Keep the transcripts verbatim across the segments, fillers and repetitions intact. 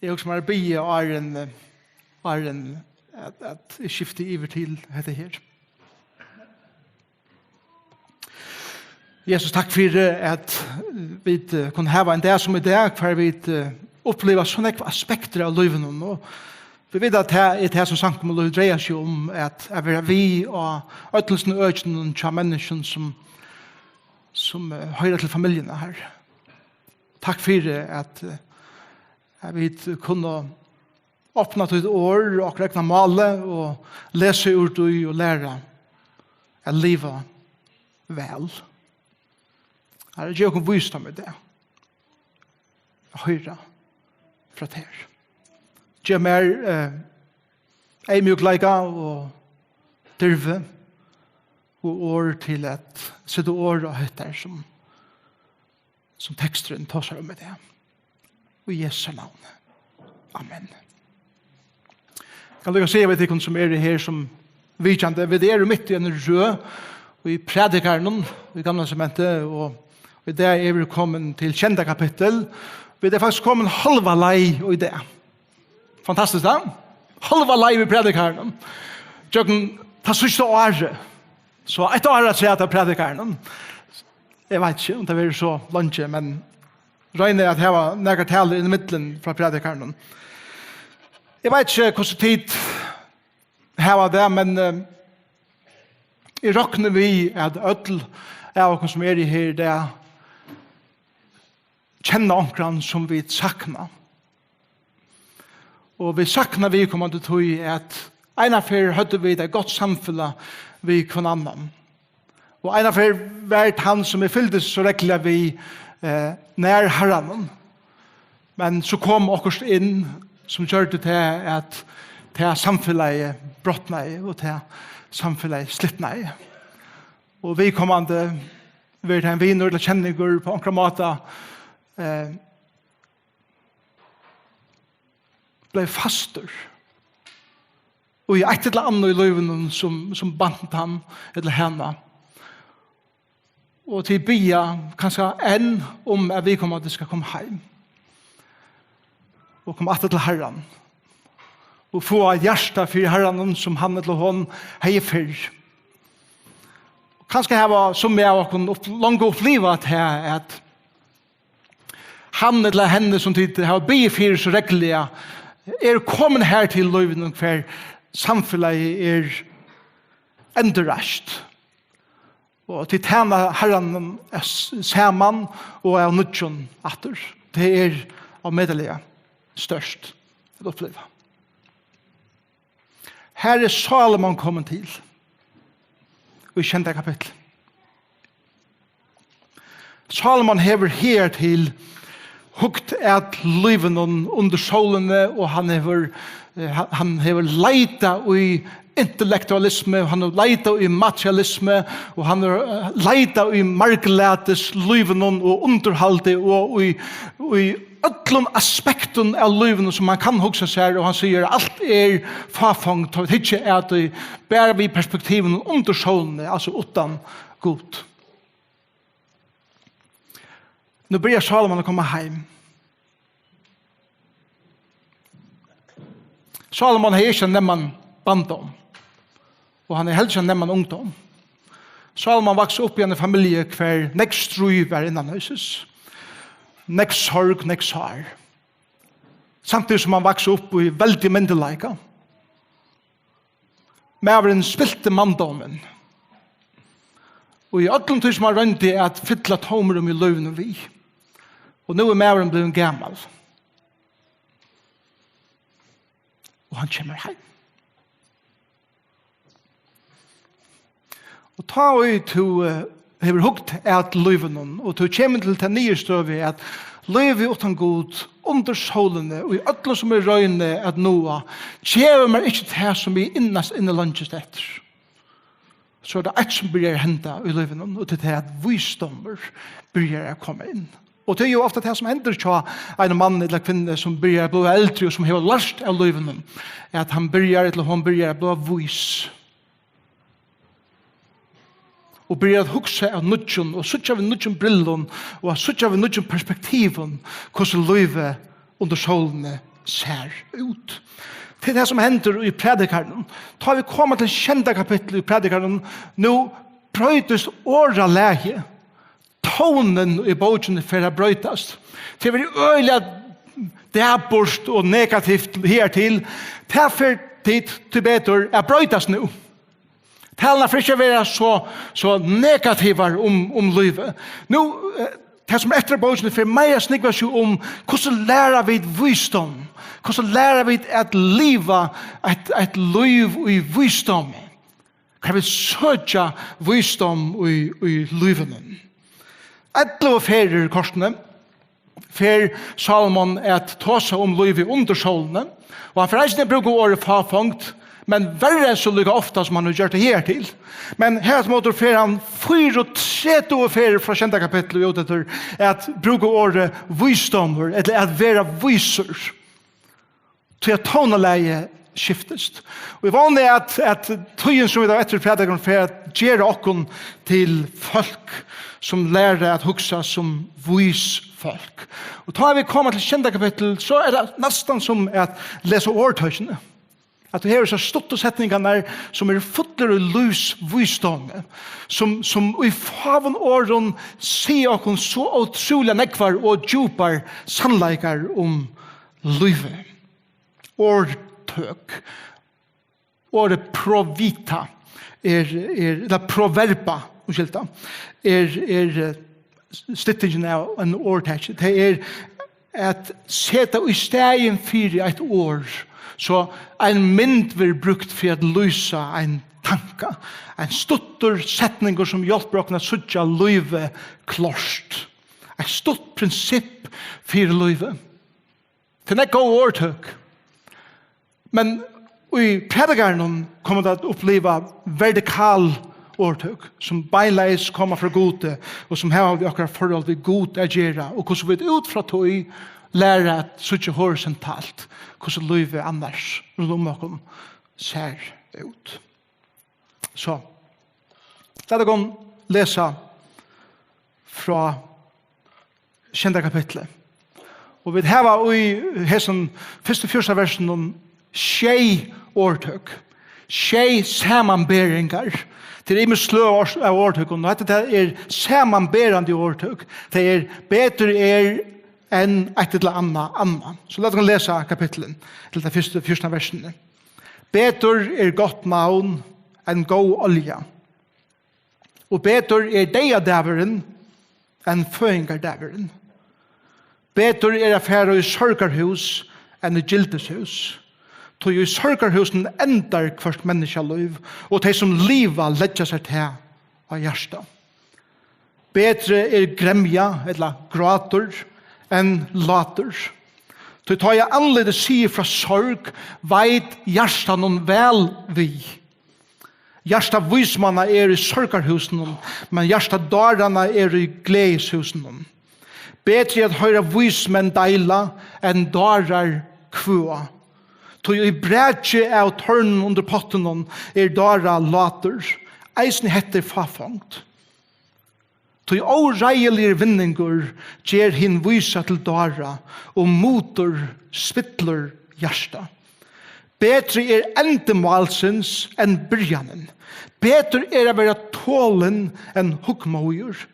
Eg hugsi mær at biðja áðrenn, áðrenn at, at eg skifti yvir til hetta her. Jesus, takk fyri at vit, eh, kunnu hava ein dag sum í dag, hvar vit, eh, uppliva so nógv aspektir av lívinum. Og vit vita at tað er tað, sum samkomulív dreiar seg um, at, at vera við á øllum økinum hjá menniskjum, sum, sum, eh, hoyra til familjuna her. Takk fyri at, eh, at vit kunnu opna títt orð, okkara egna máli, og lesa úr tí og læra at liva væl. Herre, gev okkum vísdóm í dag. At hoyra frá tær. Gev mær, eh, eyðmjúkleika og dirvi og orð til at seta orð á hetta, sum, sum teksturin tosar um í dag. Í Jesu navni. Amen. Eg kann líka siga við tykkum, sum eru her sum vitjandi, vit eru mitt í eini røð í Prædikarunum í Gamla Testamenti, og í dag eru vit komin til sjeynda kapittul. Vit eru faktiskt komin hálva leið í dag. Fantastiskt, ja? Hálva leið í Prædikarunum. Gjøgnum tað síðsta árið. So eitt ár afturat av Prædikarunum. Eg veit ikki, um tað verður so leingi, men royni at hava nakrar talur inn í millum frá Prædikarunum. Eg veit ikki, hvussu tit hava tað, men, eh, eg rokni við, at øll av okkum, sum eru her í dag, kenna onkran, sum vit sakna. Og vit sakna viðkomandi, tí at eina ferð høvdu vit eitt gott samfelag við hvønn annan. Og eina ferð var tann, sum eg fylgdist so regluliga við, eh, nær Harranum. Men so kom okkurt inn, sum gjørdi tað, at tað samfelagið brotnaði, og tað samfelagið slitnaði. Og viðkomandi, verið tað ein vinur ella kenningur á onkran máta, eh, bleiv fastur í eitt ella annað í lívinum, sum, sum bant hann ella hana. Og tit biðja kanska enn um, at viðkomandi skal koma heim og koma aftur til Harran og fáa eitt hjarta fyri Harranum, sum hann ella hon hevði fyrr. Kanska hava summi av okkum upp-, longu upplivað tað, at hann ella henni, sum tit hava biðið fyri so regluliga, er komin her til í lívinum, hvar samfelagið er endurreist. Og tit tæna Harranum s-, saman og av nýggjum aftur. Tað er ómetaliga stórt at uppliva. Her er Sálomon komin til, í sjeynda kapitli. Sálomon hevur higartil hugt at lívinum undir sólini, og hann hevur, eh, ha-, hann hevur leitað í intellektualismu, og hann hevur leitað í materialismu, og hann hevur, eh, leitað í marglætis lívinum og undirhaldi og í, í øllum aspektum av lívinum, sum man kann hugsa sær, og hann sigur, alt er fáfongd, tá vit hyggja at tí bara við perspektivinum undir sólini, altso uttan Gud. Nú byrjar Sálomon at koma heim. Sálomon hevði ikki ein nemman barndóm, og hann hevði heldur ikki ein nemman ungdóm. Sálomon vaks upp í eini familju, hvar nógv stríð var innanhýsis, nógv sorg, nógv sár. Samtidig sum hann vaks upp í veldig myndugleika. Maðurin spilti manndómin. Og í øllum tí sum hann royndi at fylla tómrúm í lívinum við. Og nú er maðurin blivin gamal. Og hann kemur heim. Og tá ið tú, eh, hevur hugt at lívinum, og tú kemur til ta niðurstøðu, at lívið uttan Gud, undir sólini, í øllum sum eg royni at náa, gevur mær ikki tað, sum eg innast inni leingist eftir, so er tað eitt, sum byrjar at henda í lívinum, og tað er tað, at vísdómur byrjar at koma inn. Og tað er jú ofta tað, sum hendir hjá einum manni ella kvinnu, sum byrjar at blíva eldri og sum hevur lært av lívinum, at hann byrjar, ella hon byrjar at blíva vís. Og byrjar at hugsa av nýggjum, og síggja við nýggjum brillum, og at síggja við nýggjum perspektivum, hvussu lívið undir sólini sær út. Tað er tað, sum hendir í Prædikaranum. Tá vit koma til sjeynda kapittul í Prædikaranum, nú broytist orðalagið. Tónin í bókini fer at broytast. Tað var øgiliga dapurt og negativt hertil. Tað fer tíbetur at broytast nú. Talurnar fara ikki at vera so, so negativar um, um lívið. Nú, eh, tað sum eftir á bókini fer meira at snúgva seg um, hvussu læra vit vísdóm? Hvussu læra vit at liva eitt, eitt lív í vísdómi? Hvar vit søkja vísdóm í, í lívinum? Ellivu ferðir kortini fer Salomon at tosa um lívið undir sólini, og hann fer eisini at brúka orðið fáfongd, men verri enn so líka ofta sum hann hevur gjørt tað hertil. Men her aftur móti fer hann fýra og tretivu ferðir frá sjeynda kapitli út eftir at brúka orðið vísdómur, ella at vera vísur. Tí at tónalagið skiftist. Og eg vóni at, at tíðin, sum vit hava eftir í prædikunum, fer at gera okkum til fólk, sum læra at hugsa sum vís fólk. Og tá vit koma til sjeynda kapittul, so er tað næstan sum at lesa orðtøkini. At tú hevur so stuttu setningarnar, sum eru fullar í lívsvísdómi, sum, sum í fáum orðum siga okkum so ótrúliga nógvar og djúpar sannleikar um lívið. Orðtøk. Orðið provita er, er, ella proverba, umskylda, er, er, eh, styttingin av ein orðtaki. Tað er at seta í staðin fyri eitt orð. So ein mynd verður brúkt fyri at lýsa ein tanka. Ein stuttur setningur sum hjálpir okkum at síggja lívið klárt. Eitt stutt prinsipp fyri lívið. Tað er góð orðtøk. Men í prædikaranum koma vit at uppliva vertikal orðtøk, sum beinleiðis koma frá Gudi, og sum hava við okkara forhold við Gud at gera, og hvussu vit út frá tí læra at síggja horisontalt, hvussu lívið annars rundt um okkum sær út. So, lat okkum lesa frá sjeynda kapitli. Og vit hava í hesum fyrstu fjúrtan versunum sjey orðtøk, sjey samanberingar. Tað eru ymisk sløg av orð-, av orðtøkum, og hetta tað er samanberandi orðtøk. Tað er: betur er enn eitt ella annað, annað. So lat okkum lesa kapitlið, til tey fyrstu fjúrtan versini. Betur er gott navn enn góð olja, og betur er deyðadagurin enn føðingardagurin. Betur er at fara í sorgarhús enn í gildishús, tí í sorgarhúsinum endar hvørt menniskjalív, og tey, sum liva, leggja sær tað á hjarta. Betri er gremja ella grátur enn látur, tí tá ið andlitið sigur frá sorg, veit hjartanum væl við. Hjarta vísmanna er í sorgarhúsinum, men hjarta dáranna er í gleðishúsinum. Betri er at hoyra vísmenn deila enn dárar kvøða. Tí í braki av tornum undir pottinum er dára látur. Eisini hetta er fáfongd. Tí óreiðiligur vinningur ger hin vísa til dára, og mutur spillir hjarta. Betri er endi málsins enn byrjanin. Betur er at vera tolin enn hugmóður.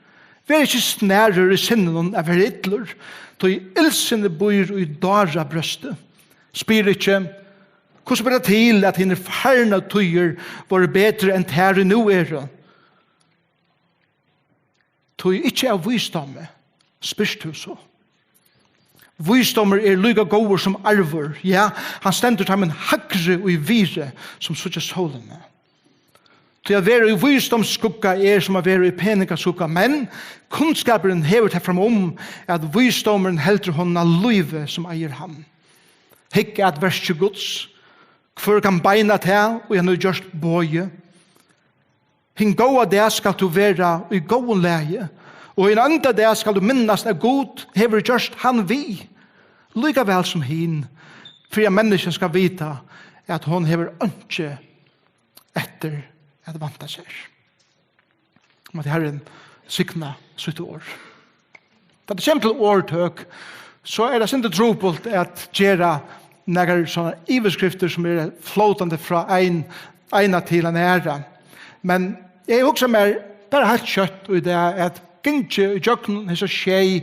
Ver ikki snarur í sinninum at vera illur, tí illsinni býr í dárabrjósti. Spyr ikki: hvussu ber tað til, at hinar farnu tíðir vóru betri enn tær, ið nú eru? Tí ikki av vísdómi spyrt tú so. Vísdómur er líka góður sum arvur, ja, hann stendur teimum hægri í virði, sum síggja sólina. Tí at vera í vísdómsskugga er sum at vera í peningaskugga, men kunnskapurin hevur tað framum, at vísdómurin heldur honum á lívi, sum eigur hann. Hygg at verki Guds, hvør kann beina tað, ið hann hevur gjørt boðið? Hin góða dag skalt tú vera í góðum lagi, og hin ónda dag skalt tú minnast, at Gud hevur gjørt hann við, líka væl sum hin, fyri at menniskjan skal vita, at hon hevur einki eftir at vænta sær. Mátti Harrin signa sítt orð. Tá tað kemur til orðtøk, so er tað sindur trupult at gera nakrar sovorðnar yvirskriftir sum eru flótandi frá ein, eina til ein aðra. Men eg hugsi mær bara heilt skjótt í dag at ganga ígjøgnum hesar sjey,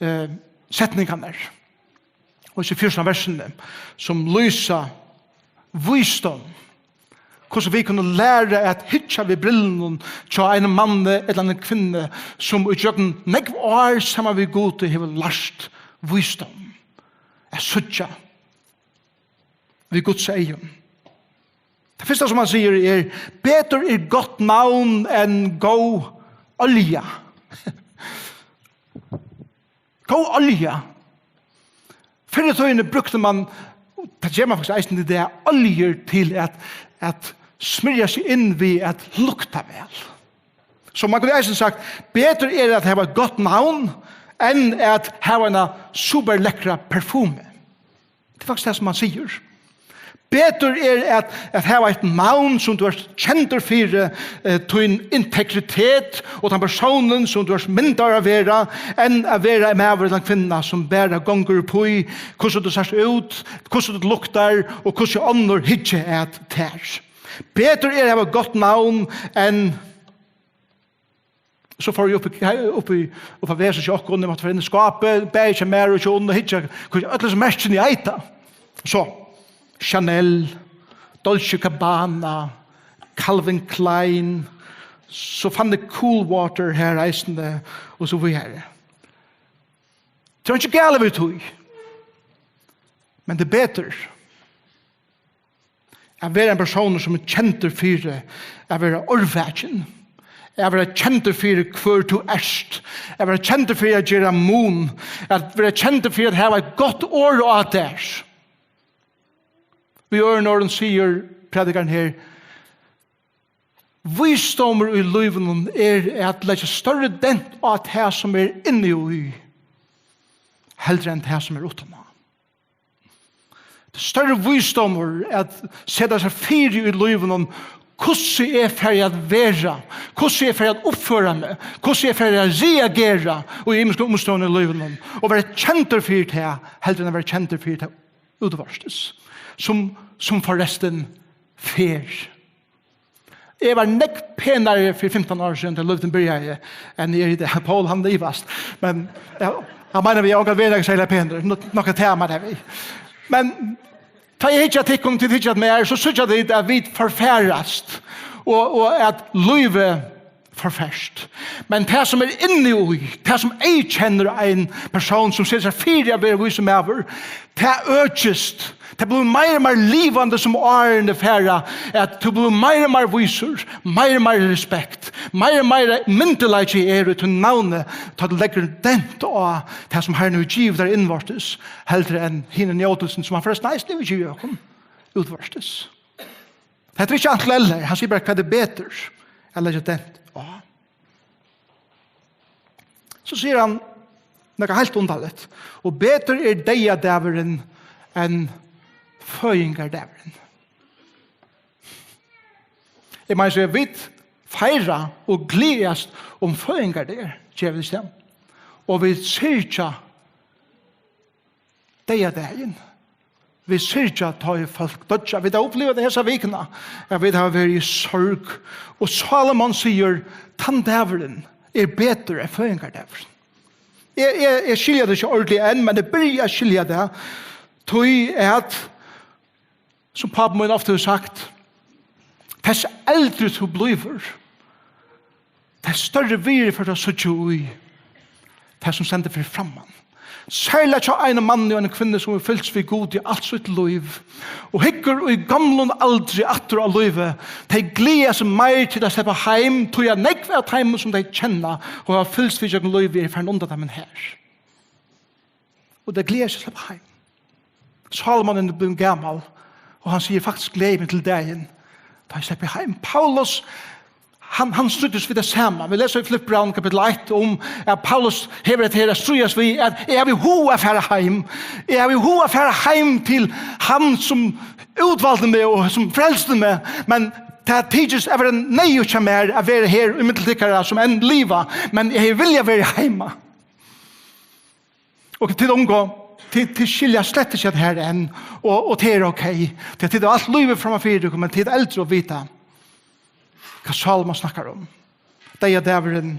eh, setningarnar og hesi fjúrtan versini sum lýsa vísdóm. Hvussu vit kunnu læra at hyggja við brillunum hjá einum manni ella eini kvinnu, sum í gjøgnum nógv ár saman við Gudi hevur lært vísdóm at síggja við Guds eygum. Tað fyrsta, sum hann sigur, er: "Betur er gott navn enn góð olja." Góð olja. Fyrr í tíðini brúkti man, tað ger man faktiskt eisini í dag, oljur til at, at smyrja seg inn við at lukta væl. So man kundi eisini sagt: "Betur er at hava eitt gott navn enn at hava eina superlekra parfumu." Tað er faktiskt tað, sum hann sigur. Betur er at, at hava eitt navn, sum tú ert kendur fyri, eh, tín integritet og tann persónin, sum tú ert myndaður at vera, enn at vera ein maður ella ein kvinna, sum bara gongur upp í, hvussu tú sært út, hvussu tú luktar og hvussu onnur hyggja at tær. Betur er at hava eitt gott navn enn So fór eg upp í, upp í, upp á vesið hjá okkum, eg mátti fara inn í skápið, bæði hjá mær og hjá Unni, og hyggja, hvat øll hesi merkini eita. So, Chanel, Dolce Gabbana, Calvin Klein, so fann eg Cool Water her eisini, og so víðari. Tað er ikki galið við tí, men tað er betur at vera ein persónur, sum er kendur fyri at vera ørvakin, at vera kendur fyri, hvør tú ert, at vera kendur fyri at gera mun, at vera kendur fyri at hava eitt gott orð á tær. Í øðrum orðum sigur prædikarin her: Vísdómur í lívinum er at leggja størri dent á tað, sum er inni í, heldur enn tað, sum er uttan á. Tað er størri vísdómur at seta seg fyri í lívinum, hvussu eg fari at vera, hvussu eg fari at uppføra meg, hvussu eg fari at reagera í ymiskum umstøðum í lívinum, og vera kendur fyri tað, heldur enn at vera kendur fyri tað útvortis, sum, sum forrestin fer. Eg var nógv penari fyri fimtan árum síðan, tá lívdin byrjaði, enn eg eri í dag. Paul, hann ivast. Men, ja, hann meinar, við eg ongan vegin er serliga penur. Nokk, nokk at tað meinar við. Men tá eg hyggi at tykkum, tit hyggja at mær, so síggja tit, at vit forferðast, og, og at lívið forferst. Men tað, sum er inni í, tað, sum eyðkennir ein persón, sum setir seg fyri at vera vísur maður, tað økist. Tað blívur meira og meira livandi, sum árini fara, at tú blívur meira og meira vísur, meira og meira respekt, meira og meira myndugleiki er í tínum navni, tá tú leggur dent á tað, sum Harrin hevur givið tær innvortis, heldur enn hini njótelsini, sum hann forrestin eisini hevur givið okkum útvortis. Hetta er ikki antin ella, hann sigur bara, hvat er betur at leggja dent á. So sigur hann nakað heilt undarligt: Og betur er deyðadagurin enn føðingardagurin. Eg meini, so vit feira og gleðast um føðingardagar, gera vit ikki tað? Og vit syrgja deyðadagin. Vit syrgja, tá ið fólk doyggja. Vit hava upplivað tað hesa vikuna, at vit hava verið í sorg. Og Salomon sigur: Tann dagurin er betur enn føðingardagurin. Eg, eg, eg skilji tað ikki ordiliga enn, men eg byrji at skilja tað. Tí at, sum pápi mín ofta hevur sagt, tess eldri tú blívur, tess størri virði fært tú at síggja í tað, sum stendur fyri framman. Serliga hjá einum manni og eini kvinnu, sum hevur fylgst við Gudi alt sítt lív, og hyggur í gomlum aldri aftur á lívið, tey gleða seg meir til at sleppa heim, tí at nógv av teimum, sum tey kenna og hava fylgst við gjøgnum lívið, eru farin undan teimum her. Og tey gleða seg at sleppa heim. Salomon er blivin gamal, og hann sigur: Faktiskt gleði eg meg til dagin, tá eg sleppi heim. Paulus, hann, hann stríddist við tað sama. Vit lesa í Filippibrævinum kapittul eitt um, at Paulus hevur hetta her at stríðast við, at: Eg havi hug at fara heim. Eg havi hug at fara heim til hann, sum útvaldi meg og sum frelsti meg, men tað tykist at vera neyðugt hjá mær at vera her ímillum tykkara, sum enn liva, men eg hevði viljað verið heima. Og tit ungu, Tit, tit skilja slett ikki at her enn, og, og tað er ok. Tit, tit hava alt lívið framman fyri tykkum, men tit eru eldri og vita hvat Sálmur snakkar um. Deyðadagurin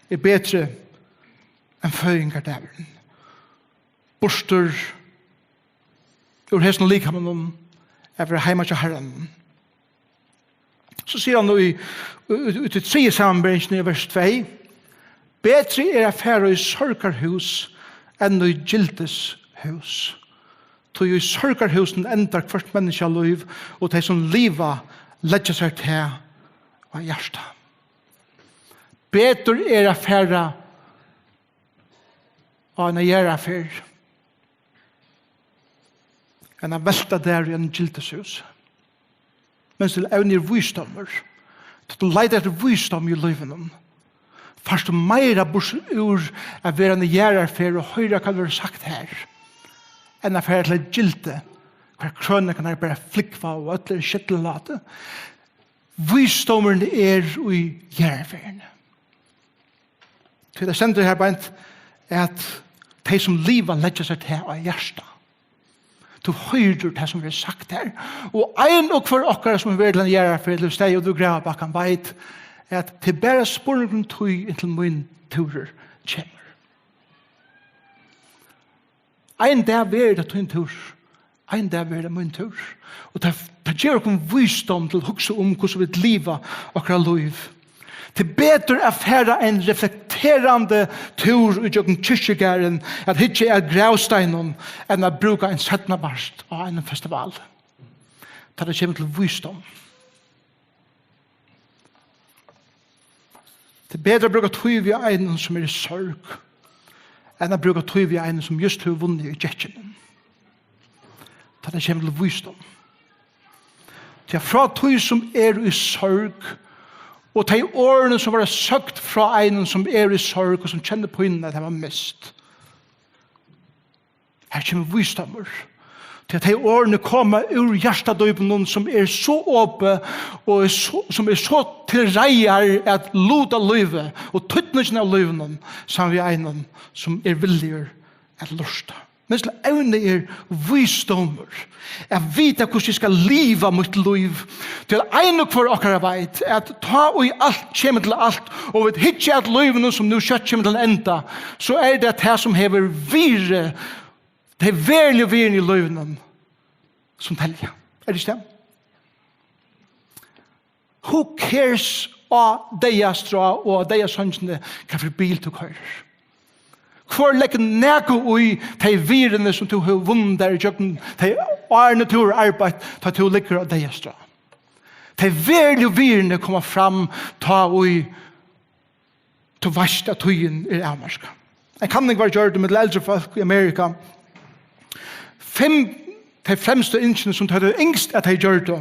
er betri enn føðingardagurin. Burtur úr hesum likamanum at vera heima hjá Harranum. So sigur hann í, í, í, í triðju samanberingini í vers tvey: Betri er at fara í sorgarhús enn í gildishús. Tí í sorgarhúsinum endar hvørt menniskja lív, og tey, sum liva, leggja sær tað á hjarta. Betur er at fara á eina jarðarferð enn at velta tær í einum gildishúsi. Men til evnið er vísdómur. Tá tú leitar eftir vísdómi í lívinum, fært tú meira burtur úr at vera eini jarðarferð og hoyra hvat verður sagt her, enn at fara til eitt gildi, har krønikarnar bara flúgva og øll eru skellihlátin. Vísdómurin er í jarðarferðini. Tí tað stendur her beint, at tey, sum liva, leggja sær tað á hjarta. Tú hoyrir tað, sum verður sagt her. Og ein og hvør okkara, sum hevur verið til eina jarðarferð, til staðið úti við Gravabakkan, veit, at tað er bara spurningur um tíð, inntil mín túrur kemur. Ein dag verður tað tín túrur. Ein dag verður tað mín túrur. Og tað, tað gevur okkum vísdóm til at hugsa um, hvussu vit liva okkara lív. Tað er betur at fara ein reflekterandi túr ígjøgnum kirkjugarðin, at hyggja at gravsteinum, enn at brúka ein seinnapart á einum festival, tá tað kemur til vísdóm. Tað er betur at brúka tíð við einum, sum er í sorg, enn at brúka tíð við einum, sum júst hevur vunnið í gekkinum, tá tað kemur til vísdóm. Tí at frá tí, sum er í sorg, og tey orðini, sum verða søgd frá einum, sum er í sorg, og sum kennir pínuna, at hava mist, her kemur vísdómur. Tí at tey orðini koma úr hjartadýpinum, sum er so opið og er so, sum er so til reiðar at luta lívið og týdningin av lívinum, saman við einum, sum er villigur at lurta. Men til evnið er vísdómur. At vita, hvussu eg skal liva mítt lív. Tí at ein og hvør okkara veit, at tá ið alt kemur til alt, og vit hyggja at lívinum, sum nú skjótt kemur til enda, so er tað tað, sum hevur virði, tey veruligu virðini í lívinum, sum telja. Er tað ikki tað? Who cares á deyðastrá og á deyðasongini, hvat fyri bil tú koyrir? Hvør leggur nakað í tey virðini, sum tú hevur vunnið tær ígjøgnum tey árini, tú hevur arbeitt, tá tú liggur á deyðastrá? Tey veruligu virðini koma fram, tá ið tú veitst, at tíðin er avmarkað. Ein kanning var gjørd millum eldri fólk í Amerika. Fimm, tey fremstu ynskini, sum tey høvdu ynskt, at tey gjørdu,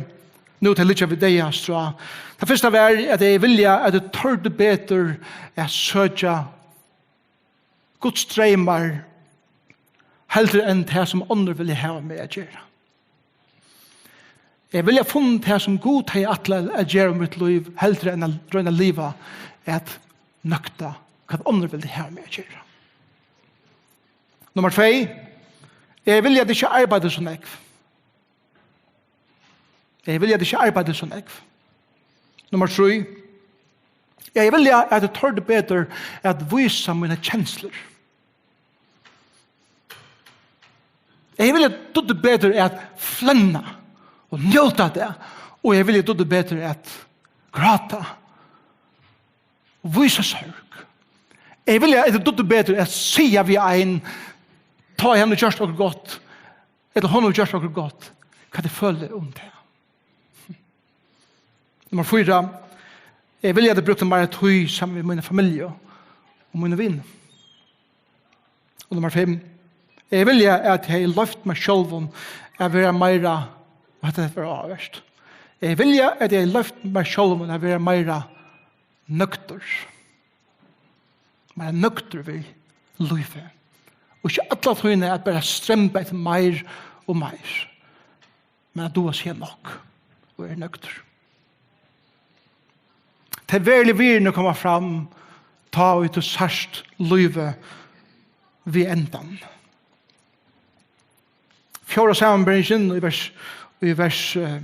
nú tey liggja við deyðastrá. Tað fyrsta var, at tey vilja, at tey tordu betur at søkja Guds dreymar, heldur enn tað, sum onnur vilja hava meg at gera. Eg vilja funnið tað, sum Gud hevði ætlað at gera við mítt lív, heldur enn at royna at liva at nøkta, hvat onnur vildu hava meg at gera. Nummar tvey, eg vilja, at eg ikki arbeiddi so nógv. Eg vilja, at eg ikki arbeiddi so nógv. Nummar trý, eg vilja, at eg tordi betur at vísa mínar kenslur. Eg vilja, dugdi betur at flenna og njóta tað, og eg vilja, dugdi betur at gráta og vísa sorg. Eg vilja, at eg dugdi betur at siga við ein, tá eg havi gjørt okkurt gott, ella hon hevur gjørt okkurt gott, hvat eg føli um tað. Nummar fýra, eg vilja, at eg brúkti meira tíð saman við mína familju og míni vinir. Og nummar fimm, eg vilja, at eg hevði loyvt mær sjálvum at vera meira, og hetta var áhugavert, eg vilja, at eg hevði loyvt mær sjálvum at vera meira nøgdur. Meira nøgdur við lívið. Og ikki alla tíðina at bara stremba eftir meir og meir, men at duga at siga nokk og er nøgdur. Tey veruligu virðini koma fram, tá ið tú sært lívið við endan. fjórða samanberingin í vers, í vers eh,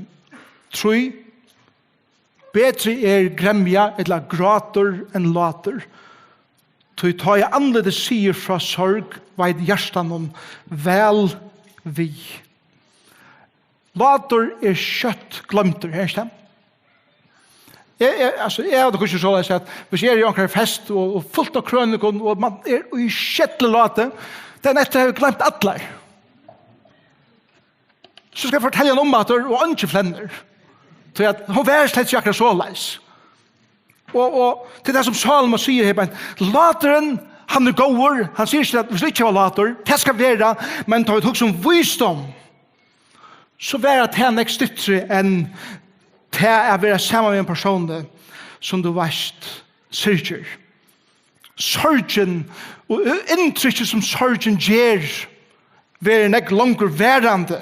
trý. Betri er gremja ella grátur enn látur. Tí tá ið andlitið sigur frá sorg, veit hjartanum væl við. Látur er skjótt gloymdur, her er tað. Eg, eg, altso, eg havi tað kanska soleiðis at hvis eg eri í onkra fest og, og fult av krønikum og man er í skelli láti, dagin eftir havi eg gloymt allar. So skal eg fortelja hann um aftur og eingin flennir. Tí at hon var slett ikki akkurát soleiðis. Og, og til tað sum Sálomon sigur her, men láturin, hann er góður, hann sigur ikki at hvis ikki var látur, tað skal vera, men tá vit hugsa um vísdóm, so var at tað nógv styttri enn tað at vera saman við ein persóni sum tú veitst syrgir. Sorgin og inntrykkið sum sorgin ger verður nógv longur varandi.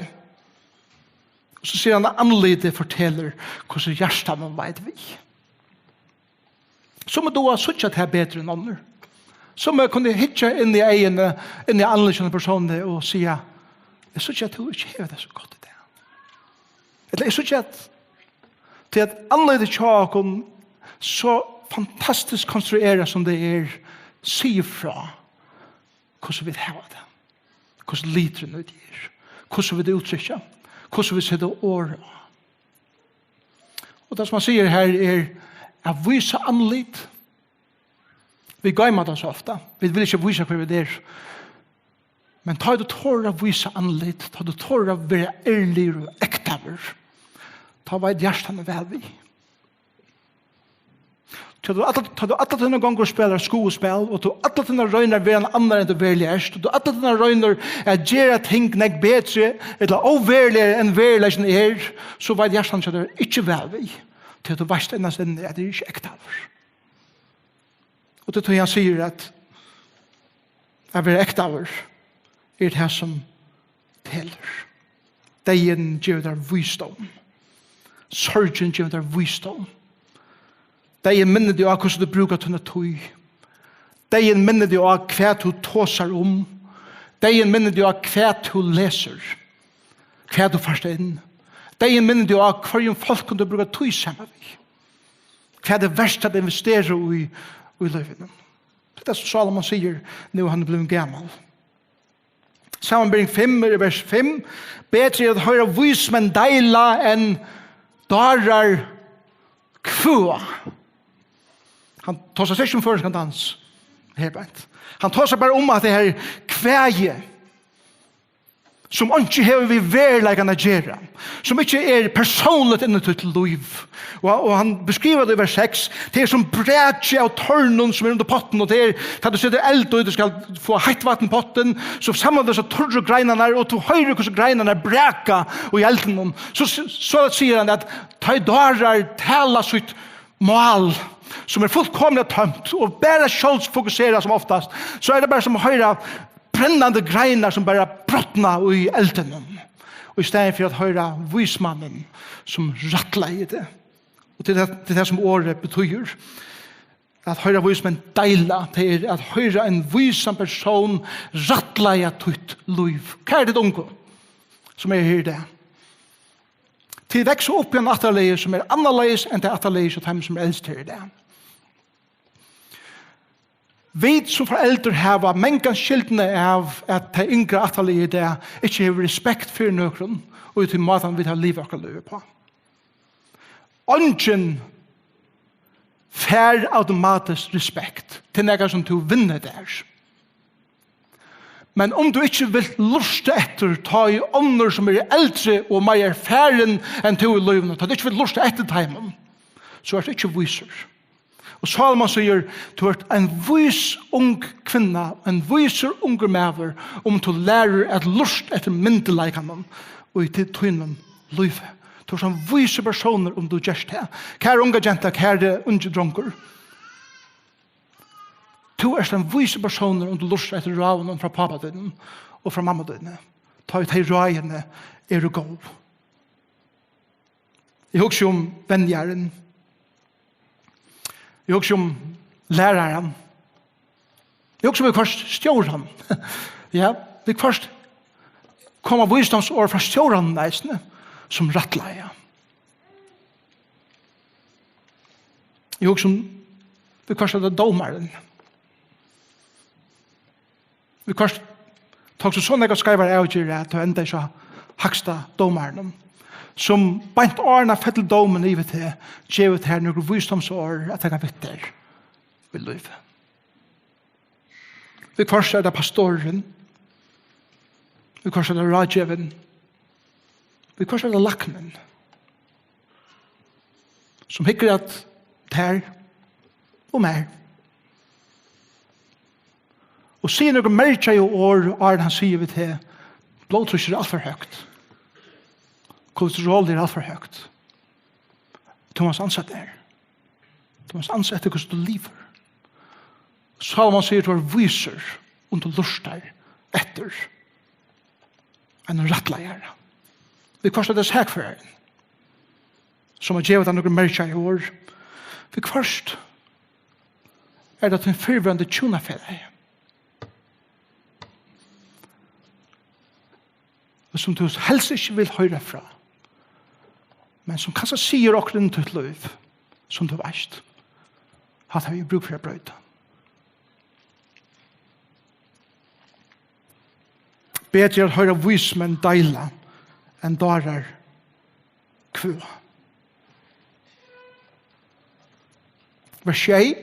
Og so sigur hann at andlitið fortelur hvussu hjartanum veit við. Summi duga at síggja tað betur enn onnur. Summi kunnu hyggja inn í eyguni, inn í andlitið á persóni og siga, eg síggi at tú ikki hevur tað so gott í dag. Ella eg síggi at tí at andlitið hjá okkum so fantastiskt konstruerað sum tað er, sigur frá hvussu vit hava tað, hvussu liturin úti er, hvussu vit úttrykkja, hvussu vit seta orð á. Og tað sum hann sigur her er at vísa andlit. Vit goyma tað so ofta. Vit vilja ikki vísa hvør vit eru. Men tá tú torir at vísa andlit, tá tú torir at vera ærligur og ektaður, tá veit hjartað væl við. Tá tú alla, tá tú alla tíðina gongur og spælir skuðspæl, og tú alla tíðina roynir at vera ein annar enn tú veruliga ert, og tú alla tíðina roynir at gera ting nógv betri, ella óveruligari enn veruleikin er, so veit hjartað hjá tær ikki væl við. Tí tú veitst innast inni, at tað er ikki ektaður. Og tað er tí hann sigur at at vera ektaður er tað sum telur. Deyðin gevur tær vísdóm. Sorgin gevur tær vísdóm. Deyðin minnir teg á hvussu tú brúkar tína tíð. Deyðin minnir teg á hvat tú tosar um. Deyðin minnir teg á hvat tú lesur, hvat tú fært inn. Deyðin minnir teg á hvørjum fólkum tú brúkar tíð saman við. Hvat er vert at investera í í lívinum. Tað er tað sum Sálomon sigur, nú hann er blivin gamal. Samanbering fimm er í vers fimm. Betri er at hoyra vísmenn deila enn dárar kvøða. Hann tosar seg ikki um føroyskan dans her beint. Hann tosar bara um at tað her kvæði sum einki hevur við veruleikan at gera, sum ikki er persónligt inn í títt lív. Og, og hann beskrivar tað í vers seks, tað er sum brakið av tornum sum er undir pottinum, og tað er, tá tú setur eld í, tú skal fáa heitt vatn í pottin, so samlar tú so turru greinarnar, og tú hoyrir hvussu greinarnar braka í eldinum. So, so sigur hann at tá ið dárar tala sítt mál, sum er fullkomiliga tómt og bara sjálvsfokuserað sum oftast, so er tað bara sum at hoyra brennandi greinar sum bara brotna í eldinum, og í staðin fyri at hoyra vísmannin sum rættleiðir teg. Og tað er tað, tað er tað sum orðið betýðir. At hoyra vísmenn deila, tað er at hoyra ein vísan persón rættleiða títt lív. Kæru tit ungu, sum eru her í dag. Tit vaksa upp í einum ættarlagi sum er annarleiðis enn tað ættarlagið hjá teimum sum eru elst her í dag. Vit sum foreldur hava mangan skyldina av at tað yngra ættarliðið í dag ikki hevur respekt fyri nøkrum og í tí mátan vit hava livað okkara lív uppá. Eingin fær automatiskt respekt. Tað er nakað sum tú vinnur tær. Men um tú ikki vilt lurta eftir tá ið onnur sum eru eldri og meira erfarin enn tú í lívinum, tá tú ikki vilt lurta eftir teimum, so ert tú ikki vísur. Og Sálomon sigur, tú ert ein vís ung kvinna, ein vísur ungur maður, um tú lærir at lurta eftir myndugleikanum í tí-, tínum lívi. Tú ert ein vísur persónur, um tú gert tað. Kæra unga genta, kæri ungi drongur. Tú ert ein vísur persónur, um tú lurtar eftir ráðunum frá pápa tínum og frá mammu tíni, tá ið tey ráðini eru góð. Eg hugsi um venjarin. Eg hugsi um læraran. Eg hugsi um viðhvørt stjóran. Ja, viðhvørt koma vísdómsorð frá stjóranum eisini, sum rættleiða. Eg hugsi um, viðhvørt er tað dómarin. Viðhvørt tók so, so nógvar skeivar avgerðir, at tað endaði hjá hægsta dómaranum, sum beint áðrenn hann fellir dómin yvir teg, gevur tær nøkur vísdómsorð at taka við tær í lívið. Viðhvørt er tað pastorin, viðhvørt er tað ráðgevin, viðhvørt er tað læknin, sum hyggur at tær og mær. Og sigur nøkur merkjaði orð, áðrenn hann sigur við teg: "Blóðtrýstið er alt for høgt. Kolesterolið er alt for høgt. Tú mást ansa tær. Tú mást ansa eftir, hvussu tú livir." Salomon sigur: "Tú ert vísur, um tú lurtar eftir einum rættleiðara." Viðhvørt er tað sakførarin, sum at geva tær nøkur merkjaði orð. Viðhvørt er tað tín fyrrverandi hjúnafelagi, sum tú helst ikki vil hoyra frá, men sum kanska sigur okkurt inn í títt lív, sum tú veist: "Hatta havi eg brúk fyri at broyta." Betri er at hoyra vísmenn deila enn dárar kvøða. Vers sjey.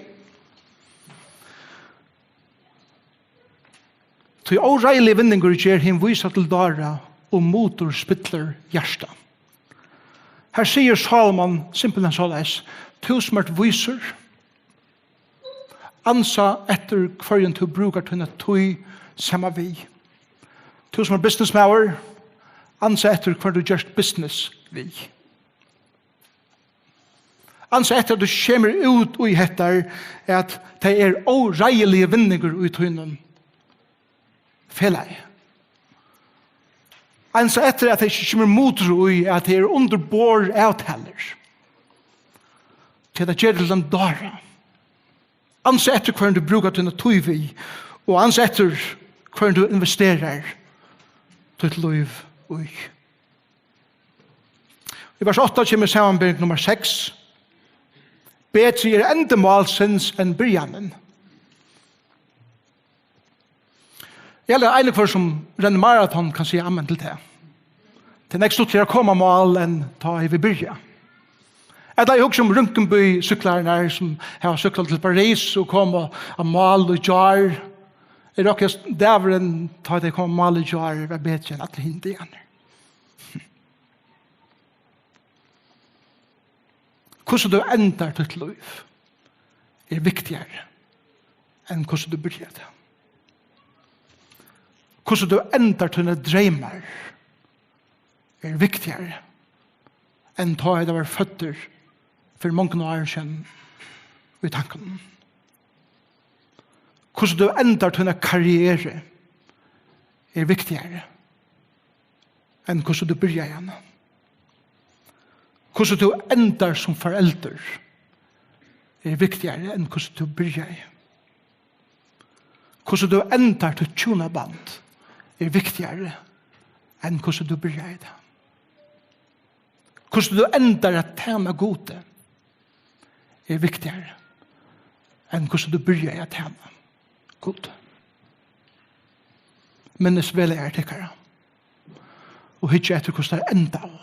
Tí óreiðiligur vinningur ger hin vísa til dára, og mutur spillir hjarta. Her sigur Salomon simpelthen soleiðis: Tú sum ert vísur, ansa eftir, hvørjum tú brúkar tína tíð saman við. Tú sum ert businessmaður, ansa eftir, hvørjum tú gerst business við. Ansa eftir, at tú kemur út í hetta, at tað er óreiðiligur vinningur í tínum felagi. Ansa eftir, at tað ikki kemur mutur í, at tað er undir borð avtalur. Tí tað ger teg til ein dára. Ansa eftir, hvørjum tú brúkar tína tíð við, og ansa eftir, hvørjum tú investerar títt lív í. Í vers átta kemur samanbering nummar seks: Betri er endi málsins enn byrjanin. Eg haldi, at ein og hvør sum rennur maraton kann siga amen til tað. Tað er nógv stuttligari at koma á mál enn tá ið vit byrja. Ella eg hugsi um Rønkenby-súkklararnar, sum hava súkklað til París og komu á mál í gjár. Eg rokni, at dagurin, tá tey komu á mál í gjár, var betri enn allir hinir dagarnir. Hvussu tú endar títt lív, er viktigari enn hvussu tú byrjar tað. Hvussu tú endar tínar dreymar, er viktigari enn tá ið tú var føddur fyri mongum árum síðan í tankunum. Hvussu tú endar tína karrieru, er viktigari enn hvussu tú byrjaði hana. Hvussu tú endar sum foreldur, er viktigari enn hvussu tú byrjaði. Hvussu tú endar títt hjúnaband, er viktigari enn hvussu tú byrjaði tað. Hvussu tú endar at tæna Gudi, er viktigari enn hvussu tú byrjaði at tæna Gudi. Minnist vegleiðarar tykkara og hyggja eftir, hvussu teir endaðu.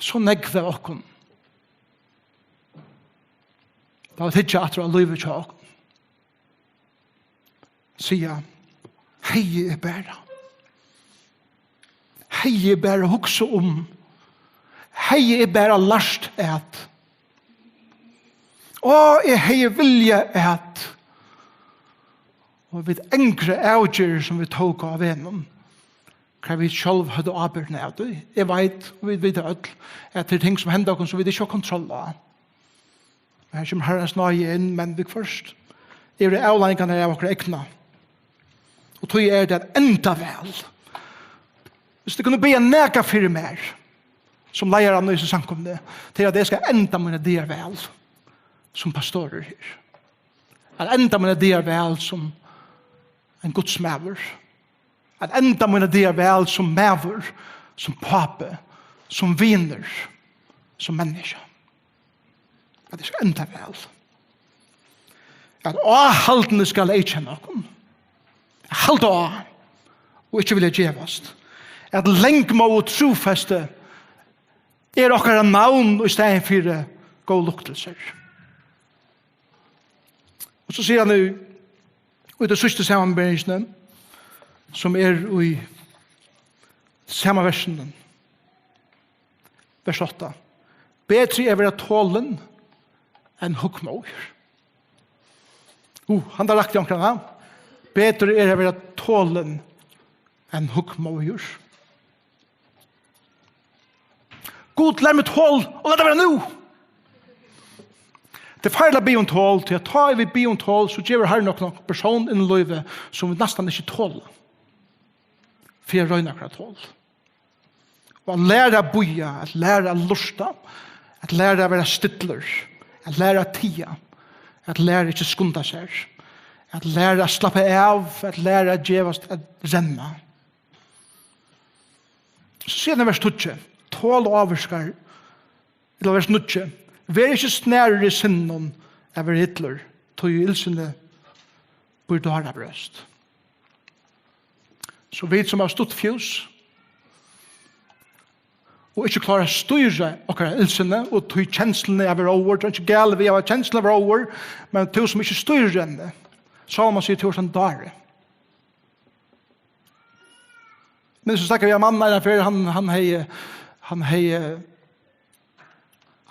So nógv av okkum, tá vit hyggja aftur á lívið hjá okkum, siga: Hevði eg bara, hevði eg bara hugsað um, hevði eg bara lært at, og eg hevði viljað at, og vit angra avgerðir, sum vit tóku á vegnum, hvar vit sjálv høvdu ábyrgdina av tí. Eg veit, og vit vita øll, at tað eru ting, sum henda okkum, sum vit ikki hava kontroll á. Og her kemur Harrans náði inn, men viðhvørt eru avleiðingarnar av okkara egna. Og tí er tað at enda væl. Viss tit kunnu biðja nakað fyri mær, sum leiðaran í hesi samkomuni, til at eg skal enda mínar dagar væl sum pastorur her. At enda mínar dagar væl sum ein gudsmaður. At enda mínar dagar væl sum maður, sum pápi, sum vinur, sum menniskja. At tað skal enda væl. At áhaldni skal eyðkenna okkum. At halda á og ikki vilja gevast. At langmóð og trúfesti er okkara navn í staðin fyri góð luktilsir. Og so sigur hann í, í tí síðstu samanberingini, sum er í sama versinum, vers átta: Betri er at vera tolin enn hugmóður. Uh, hann der rakti onkran, ha? Betri er at vera tolin enn hugmóður. Gud, lær meg tol, og lat tað vera nú. Tað er farligt at biðja um tol, tí at tá vit biðja um tol, so gevur Harrin okkum ein persón inn í lívið, sum vit næstan ikki tola, fyri at royna okkara tol. Og at læra at bíða, at læra at lurta, at læra at vera stillur, at læra at tiga, at læra ikki skunda sær, at læra at slappa av, at læra at gevast at renna. So sigur hann í vers tíggju: Tol ávirkar, ella vers níggju: Ver ikki snarur í sinninum at vera illur, tí í illsinni býr dárabrøst. So vit sum hava stutt fjús og ikki klára at stýra okkara illsinni og tí kensluni av at vera óður, tað er ikki galið við at hava kensluna av at vera óður, men tú sum ikki stýrir henni, Sálomon sigur, tú ert ein dári. Men so snakkaði eg við ein mann eina ferð, hann, hann hevði, hann hevði,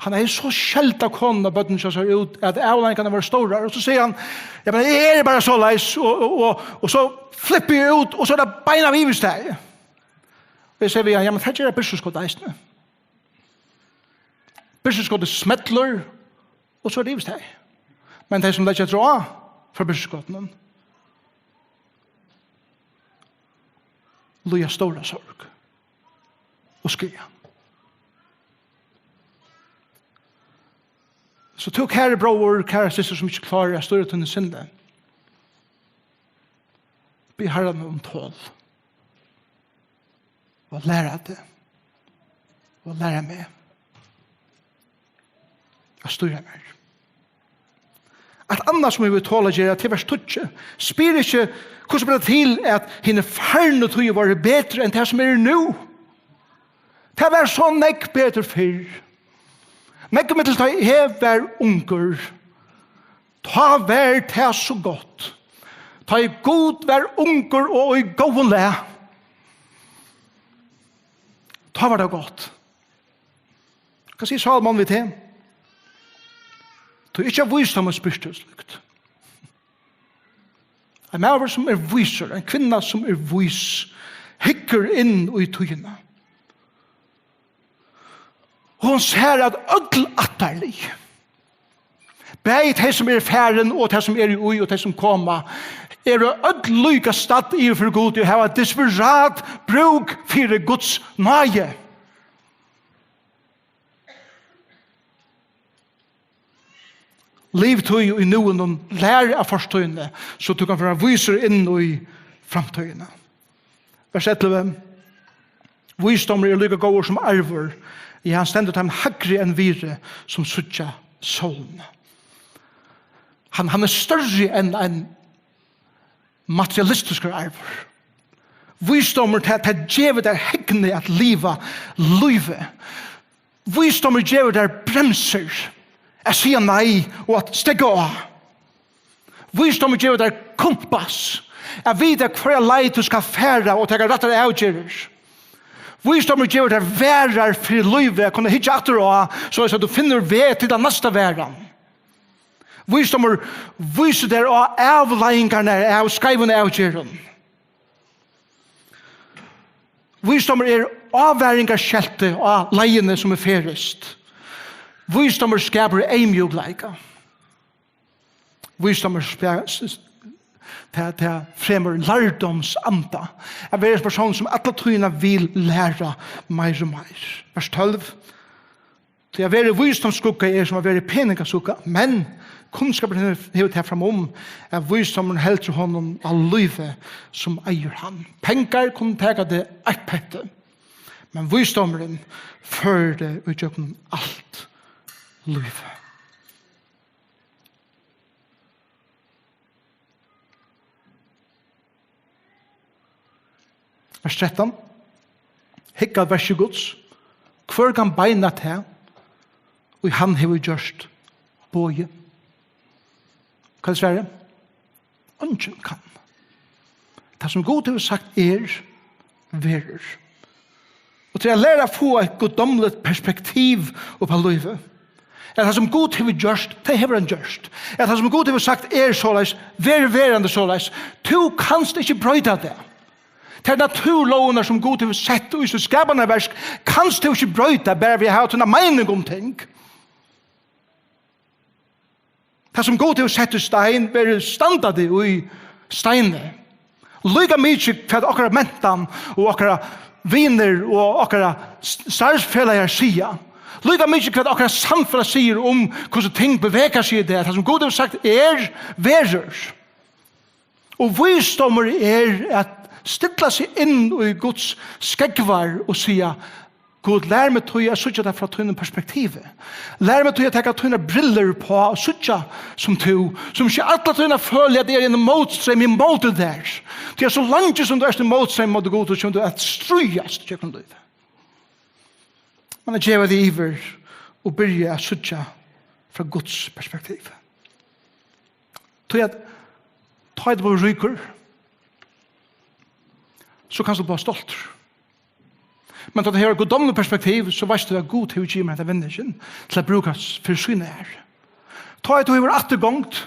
hann hevði so skeldað konuna og børnini hjá sær út, at avleiðingarnar vóru stórar. Og so segði hann: "Ja, men eg eri bara soleiðis," og, og, og, og so flippi eg út, og so er tað beinanvegin yvirstaðið. Og eg segði við hann: "Ja, men tað ger eitt byrsuskot eisini. Byrsuskotið smellur, og so er tað yvirstaðið. Men tey, sum leggja afturat frá byrsuskotinum, líða stóra sorg og skaða." So tú, kæri bróðir, kæra systir, sum ikki klárar at stýra tínum sinni, bið Harran um tol og læra teg og læra meg at stýra mær. Eitt annað, sum eg vil tola gera, til vers tíggju: Spyr ikki, hvussu ber tað til, at hini farnu tíðir vóru betri enn tað, sum er nú? Tað var so nógv betur fyrr. Nógv millum, tá eg var ungur. Tá var tað so gott. Tá ið Gud var ungur og í góðum lag. Tá var tað gott. Hvat sigur Sálomon við teg? Tú, ikki av vísdómi spyrt tú slíkt. Ein maður, sum er vísur, ein kvinna, sum er vís, hyggur inn í tíðina. Hon sær, at øll ættarlið, bæði tey, sum eru farin, og tey, sum eru í, og tey, sum koma, eru øll líka stadd yvir fyri Gudi og hava desperat brúk fyri Guds náði. Liv tú í núinum, lær av fortíðini, so tú kanst vera vísur inn í framtíðina. Vers ellivu: Vísdómur er líka góður sum arvur, ja, hann stendur teimum hægri enn virði, sum síggja sólina. Hann, hann er størri enn ein materialistiskur arvur. Vísdómur, tað, tað gevur tær hegni at liva lívið. Vísdómur gevur tær bremsur at siga nei og at steðga á. Vísdómur gevur tær kumpass at vita, hvørja leið tú skalt fara, og taka rættar avgerðir. Vísdómur gevur tær varðar fyri lívið at kunna hyggja aftur á, soleiðis at tú finnur veg til ta næsta varðan. Vísdómur vísir tær á avleiðingarnar av skeivum avgerðum. Vísdómur er ávaringarskeltið á leiðini, sum er ferðist. Vísdómur skapar eyðmjúkleika. Vísdómur spa-, s-, s-, tað, tað fremur lærdómsanda. At vera ein persónur, sum alla tíðina vil læra meir og meir. Vers tólv: Tí at vera í vísdómsskugga er sum at vera í peningaskugga, men kunnskapurin hevur, hevur tað framum, at vísdómurin heldur honum á lívi, sum eigur hann. Pengar kunnu taka teg eitt petti, men vísdómurin førir teg ígjøgnum alt lívið. Vers trettan. Hygg at verki Guds. Hvør kann beina tað, ið hann hevur gjørt boðið? Hvat er svarið? Eingin kann. Tað, sum Gud hevur sagt er, verður. Og til at læra at fáa eitt guddómligt perspektiv upp á lívið, at tað, sum Gud hevur gjørt, tað hevur hann gjørt. At tað, sum Gud hevur sagt, er soleiðis, verður verandi soleiðis. Tú kanst ikki broyta tað. Tær náttúrulógirnar, sum Gud hevur sett í sítt skapanarverk, kanst tú ikki broyta bara við at hava tína meining um ting. Tað, sum Gud hevur sett í stein, verður standandi í steini. Líka mikið hvat okkara mentan og okkara vinir og okkara s-, starvsfelagar siga. Líka mikið hvat okkara samfelag sigur um hvussu ting bevega seg í dag. Tað, sum Gud hevur sagt, er, verður. Og vísdómur er at stilla seg inn í Guds skógvar og siga: Gud, lær meg tí at síggja tað frá tínum perspektivi. Lær meg tí at taka tínar brillur uppá og síggja sum tú, sum ikki alla tíðina føli at eg eri í einum mótstreymi ímóti tær. Tí at so leingi sum tú ert í mótstreymi móti Gud, so kemur tú at stríðast gjøgnum lívið. Men at geva teg yvir og byrja at síggja frá Guds perspektiv. Tí at tá ið tú blívur ríkur, so kanst tú blíva stoltur. Men tá tú hevur eitt guddómligt perspektiv, so veitst tú at Gud hevur givið mær hetta vinningin til at brúka fyri sína æru. Tá ið tú hevur afturgongd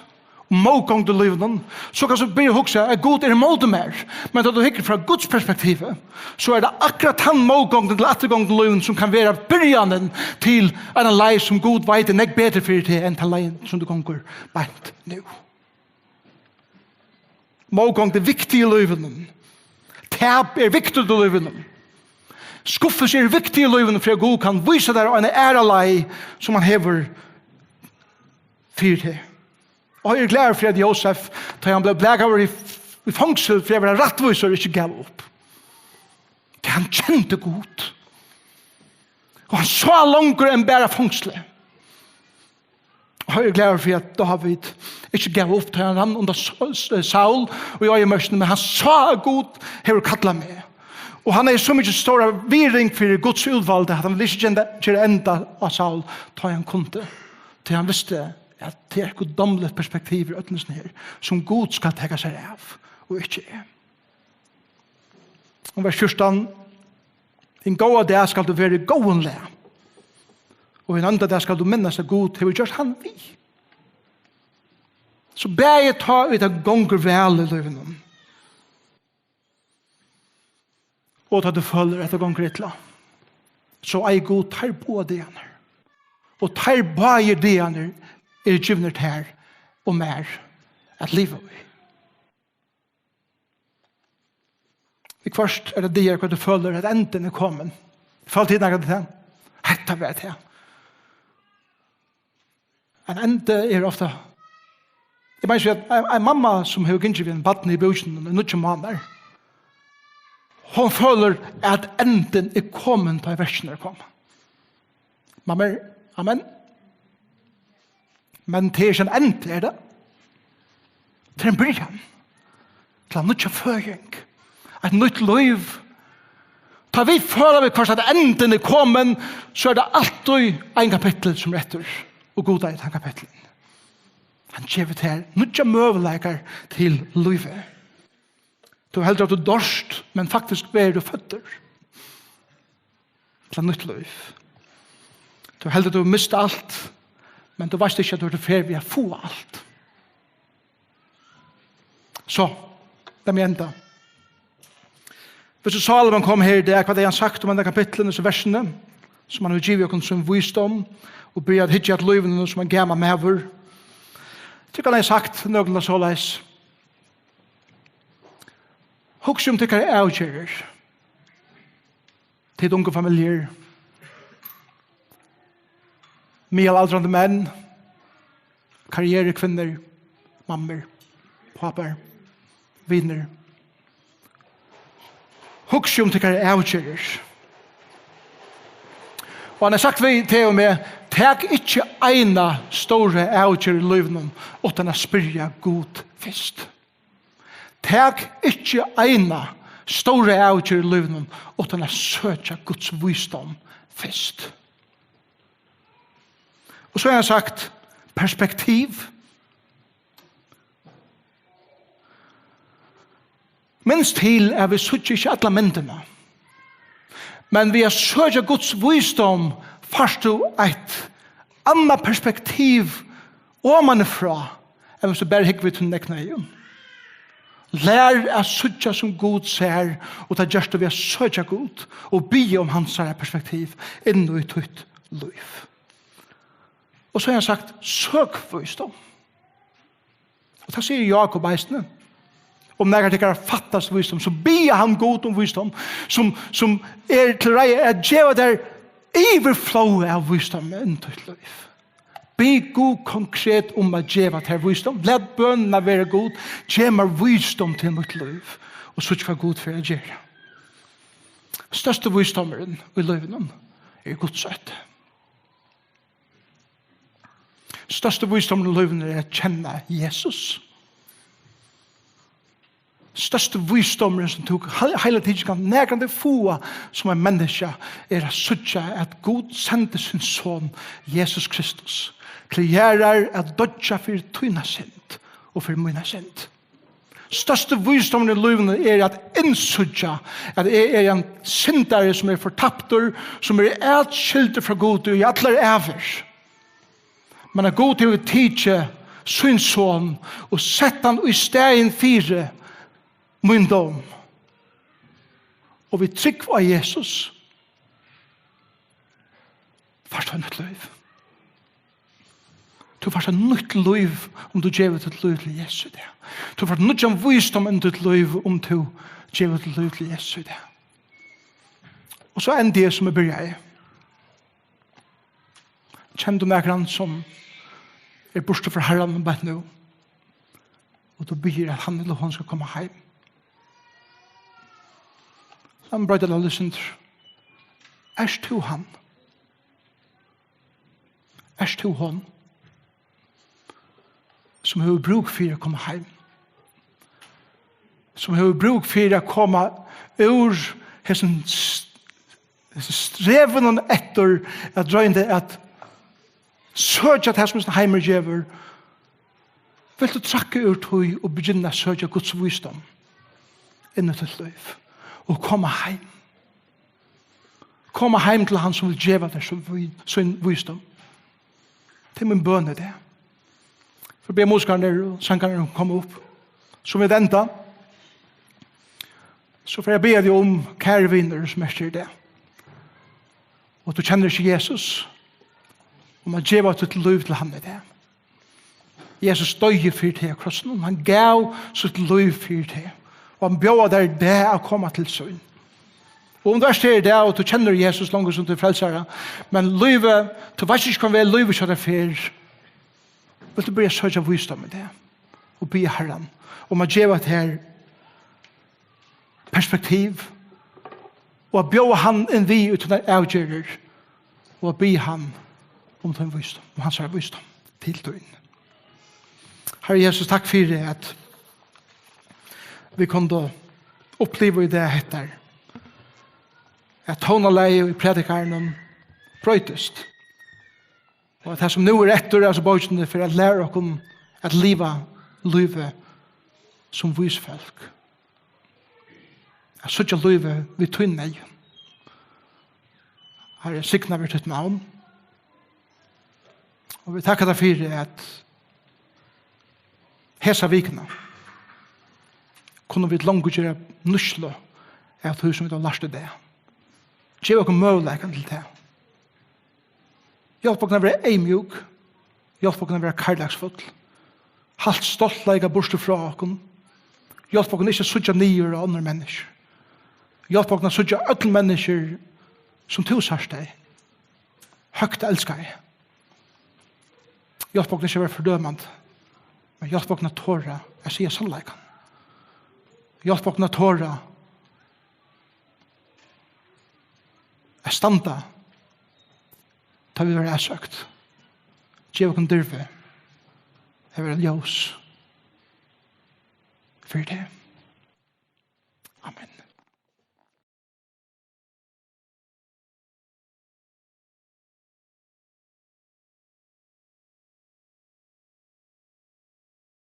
og mótgongd í lívinum, so kanst tú byrja at hugsa at Gud er ímóti mær. Men tá tú hyggur frá Guds perspektivi, so er tað akkurát tann mótgongdin til afturgongd í lívinum, sum kann vera byrjanin til eina leið, sum Gud veit er nógv betri fyri teg enn ta leiðin, sum tú gongur beint nú. Mótgongd er viktig í lívinum. Tap er viktigt í lívinum. Skuffelse er viktig í lívinum, fyri at Gud kann vísa tær eina aðra leið, sum hann hevur fyri teg. Og eg eri glaður fyri, at Jósef, tá hann bleiv blakaður í, í fongsul fyri at vera rættvísur, ikki gav upp. Tí hann kendi Gud. Og hann sá longur enn bara fongslið. Og eg eri glaður fyri, at Dávid ikki gav upp, tá hann rann undan S-, S-, Saul og í oyðimørkini, men hann sá, at Gud hevur kallað meg. Og hann hevði so mikið stóra virðing fyri Guds útvalda, at hann vildi ikki genda, gera enda á Saul, tá hann kundi. Tí hann visti, at tað er eitt guddómligt perspektiv í øllum hesum her, sum Gud skal taka sær av, og ikki eg. Og vers fjúrtan: Hin góða dag skal tú vera í góðum lag, og hin ónda dag skal tú minnast, at Gud hevur gjørt hann við. So bæði tá ið tað gongur væl í lívinum, og tá tú følir, at tað gongur illa, so eigi Gud teir báðar dagarnar. Og teir báðir dagarnir eru givnir tær og mær at liva í. Viðhvørt er tað dagar, hvar tú følir, at endin er komin. Følt tit nakað til tað? Hetta var tað. Ein endi er ofta, eg meini, at ein, ein mamma, sum hevur gingið við einum barni í búkinum í níggju mánaðar, hon følir, at endin er komin, tá ið verkirnir koma. Mammur, amen. Men tað er ikki ein endi, er tað? Tað er ein byrjan til ein nýggja føðing, eitt nýtt lív. Tá vit føla, viðhvørt, at endin er komin, so er tað altíð ein kapittul, sum er eftir, og Gud eigur tann kapittulin. Hann gevur tær nýggjar møguleikar til lívið. Tú heldur, at tú doyrt, men faktiskt verður tú føddur til eitt nýtt lív. Tú heldur, at tú hevur mist alt, men tú veitst ikki, at tú ert í ferð við at fáa alt. So, lat meg enda. Viss Sálomon kom her í dag, hvat hevði hann sagt um henda kapitlið, hesi versini, sum hann hevur givið okkum sum vísdóm, og byrjað at hyggja at lívinum sum ein gamal maður? Tykkur hann hevði sagt nøkulunda soleiðis: Hugsið um tykkara avgerðir, tit ungu familjur. Miðalaldrandi menn, karrierukvinnur, mammur, pápar, vinir. Hugsið um tykkara avgerðir. Og hann hevur sagt við teg og meg: tak ikki eina stóra avgerð í lívinum uttan at spyrja Gud fyrst. Tak ikki eina stóra avgerð í lívinum uttan at søkja Guds vísdóm fyrst. Og so hevur hann sagt: perspektiv. Minst til, at vit síggja ikki alla myndina. Men við at søkja Guds vísdóm fært tú eitt annað perspektiv omanfrá, enn hvis tú bara hyggur við tínum egnu eygum. Lær at síggja, sum Gud sær, og tað gert tú við at søkja Gud og biðja um hansara perspektiv inn í títt lív. Og so hevur hann sagt: søk vísdóm. Og tað sigur Jákup eisini. Um nakar tykkara fattast vísdóm, so biðja hann Gud um vísdóm, sum, sum er til reiðar at geva tær yvirflóð av vísdóm inn í títt lív. Bið Gud konkret um at geva tær vísdóm. Lat bønina vera: Gud, gev mær vísdóm til mítt lív. Og síggj hvat Gud fer at gera. Størsti vísdómurin í lívinum er Guds ótti. Størsti vísdómurin í lívinum er at kenna Jesus. Størsti vísdómurin, sum tú heil-, heila tikið kanst nakrantíð fáa sum eitt menniskja, er at síggja, at Gud sendi sín son, Jesus Kristus, til jarðar at doyggja fyri tína synd og fyri mína synd. Størsti vísdómurin í lívinum er at innsíggja, at eg eri ein syndari, sum er fortaptur, sum er atskildur frá Gudi í allar ævir. Men at Gud hevur tikið sín son og sett hann í staðin fyri mín dóm. Og við trúgv á Jesus fært tú eitt nýtt lív. Tú fært eitt nýtt lív, um tú gevur títt lív til Jesus í dag. Tú fært nýggjan vísdóm inn í títt lív, um tú gevur títt lív til Jesus í dag. Og so endi eg, sum eg byrjaði. Kennir tú nakran, sum er burtur frá Harranum beint nú, og tú biður, at hann ella hon skal koma heim? Lat meg broyta tað eitt sindur. Ert tú hann? Ert tú hon, sum hevur brúk fyri at koma heim? Sum hevur brúk fyri at koma úr hesum s-, hesum strevunum eftir at royna at søkja tað, sum hesin heimur gevur? Vilt tú trakka úr tí og begynna at søkja Guds vísdóm inn í títt lív og koma heim? Koma heim til hann, sum vil geva tær sín ví-, sín vísdóm. Tað er mín bøn í dag. Eg fari at biðja musikararnar og sangararnar um at koma upp. Sum vit enda, so fari eg at biðja teg um, kæri vinur, sum ert her í dag, og tú kennir ikki Jesus, um at geva títt lív til hann í dag. Jesus doyði fyri teg á krossinum. Hann gav sítt lív fyri teg. Og hann bjóðar tær í dag at koma til sín. Og um tú ert her í dag, og tú kennir Jesus longu sum tín frelsara, men lívið, tú veitst ikki, hvønn veg lívið hjá tær fer, vilt tú byrja at søkja vísdóm í dag og biðja Harran um at geva tær perspektiv, og at bjóða hann inn við í tínar avgerðir, og at biðja hann um tín vísdóm, um hansara vísdóm til tín. Harri Jesus, takk fyri, at vit kundu uppliva í dag hetta, at tónalagið í prædikaranum broytist. Og at tað, sum nú er eftir av hesi bókini, fer at læra okkum at liva lívið sum vís fólk. At síggja lívið við tínum eygum. Harri, signað veri títt navn. Og vit takka tær fyri, at hesa vikuna kunnu vit longu gera nýtslu av tí, sum vit hava lært í dag. Gev okkum møguleikan til tað. Hjálp okkum at vera eyðmjúk. Hjálp okkum at vera kærleiksfull. Halt stoltleika burtur frá okkum. Hjálp okkum ikki at síggja niður á onnur menniskju. Hjálp okkum at síggja øll menniskju, sum tú sært tey. Høgt elskaði. Hjálp okkum ikki at vera fordømandi, men hjálp okkum at tora at siga sannleikan. Hjálp okkum at tora at standa, tá vit verða atsøkt. Gev okkum dirvi at vera ljós fyri teg. Amen.